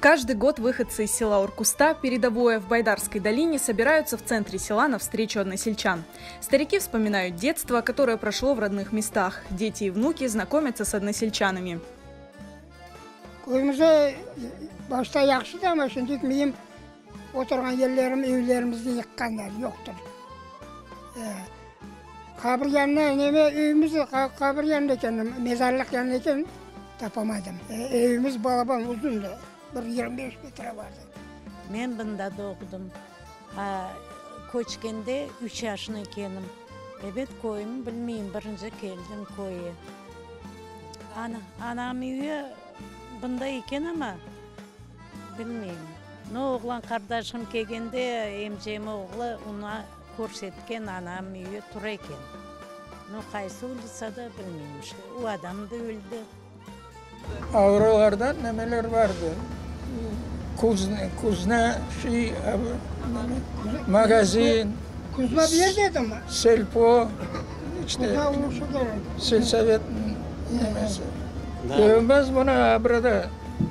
Каждый год выходцы из села Уркуста, передовое в Байдарской долине, собираются в центре села на встречу односельчан. Старики вспоминают детство, которое прошло в родных местах. Дети и внуки знакомятся с односельчанами. Köyümizde başta yahşı da, amma şimdi miyim oturğan yerlerim, evlerimizni yıqqanlar, yoqtır. Qabir yanına neme evimiz qabir yanında eken, mezarlıq yanında eken, tapamadım. Evimiz balaban, uzundı, bir 25 metre bardı. Men bunda doğdım. Köçkende üç yaşına ekenim. Ebet, köyümi bilmeyim, birinci keldim köye. Anam üyi bunda eken amma, bilmeyim. No, oğlan qardaşım kelgende, emcem oğlu oña körsetken, anam üyi tura eken. No, qaysı ulitsada, bilmeyim işte. O adam da öldi. Avrolardan nemeler vardı, kuzne, şey, magazin, Kuzma bir yerde edimi? Selpo, işte, selsovet nemesi. Evimiz mına burada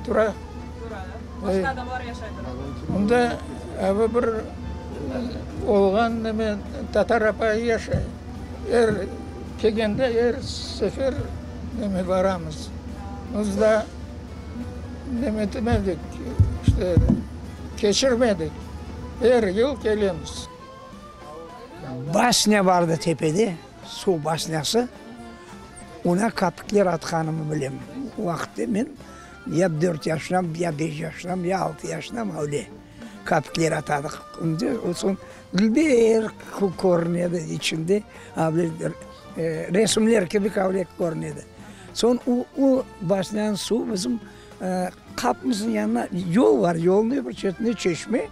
tura. Başqa adamlar yaşaydır. Mında abi bir olğan neme tatar apayı yaşay. Er kelgende, er sefer neme baramız. Biz da neme etmedik, işte, keçirmedik. Er yıl kelemiz. Basnya bardı tepede, suv basnyası, oña kapikler atqanımı bilem. O vaqıtte men ya dört yaşındam, ya beş yaşındam, ya altı yaşındam, öyle kapikler atadıq. Soñ dülber körünedi içinde, resimler kibi öyle körünedi. Soñ o basnyanıñ suvu bizim qapımıznıñ yanına yol bar, yolnıñ öbür çetinde çeşme,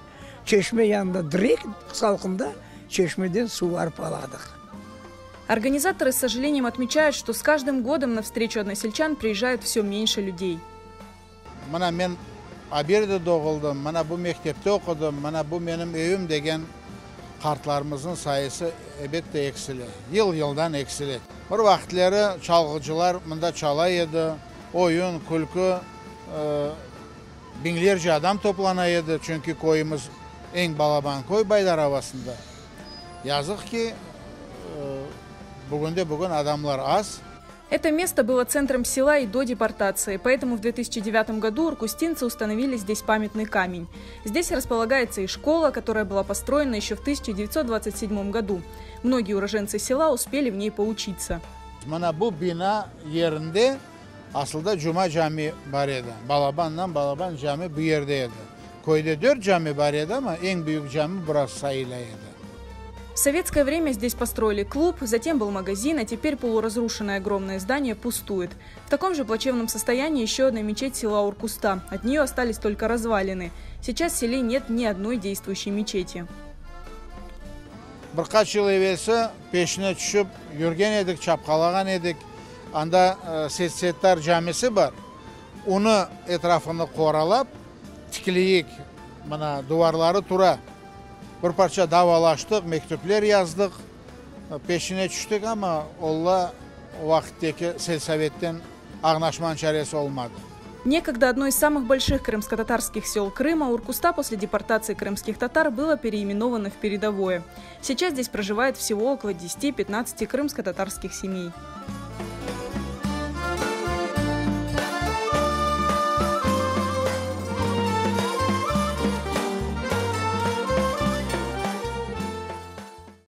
çeşme yanında direk salqında çeşmeden suv arıp aladıq. Организаторы с сожалением отмечают, что с каждым годом на встречу односельчан приезжают все меньше людей. Mına men a bu yerde doğuldım, mına bu mektepte oqudım, mına bu menim evim degen qartlarımıznıñ sayısı elbette eksile. Yıl yıldan eksile. Bir vaqıtları çalğıcılar mında çala edi, oyun, külkü, biñlerce adam toplana edi, çünki köyümiz eñ balaban köy Baydar Ovasında. Yazıq ki, bugünde bugün adamlar az. Это место было центром села и до депортации, поэтому в 2009 году уркустинцы установили здесь памятный камень. Здесь располагается и школа, которая была построена еще в 1927 году. Многие уроженцы села успели в ней поучиться. Mına bu bina yerinde aslında Cuma cami bar edi. Balabandan balaban cami bu yerde edi. Köyde dört cami bar edi, amma eñ büyük cami burası sayıla edi. В советское время здесь построили клуб, затем был магазин, а теперь полуразрушенное огромное здание пустует. В таком же плачевном состоянии еще одна мечеть села Уркуста. От нее остались только развалины. Сейчас в селе нет ни одной действующей мечети. Bir qaç yıl evelsi peşine tüşip yürgen edik, çapqalağan edik. Anda Seit-Settar camisi bar. Onı etrafını qoralap, tikleyik, mına duvarları tura. Bir parça davalaştıq, mektüpler yazdıq, peşine tüştik, amma Alla o vaqıttaki selsovetten añlaşmanıñ çaresi olmadı. Некогда одно из самых больших крымско-татарских сел Крыма, Уркуста после депортации крымских татар было переименовано в Передовое. Сейчас здесь проживает всего около 10-15 крымско-татарских семей.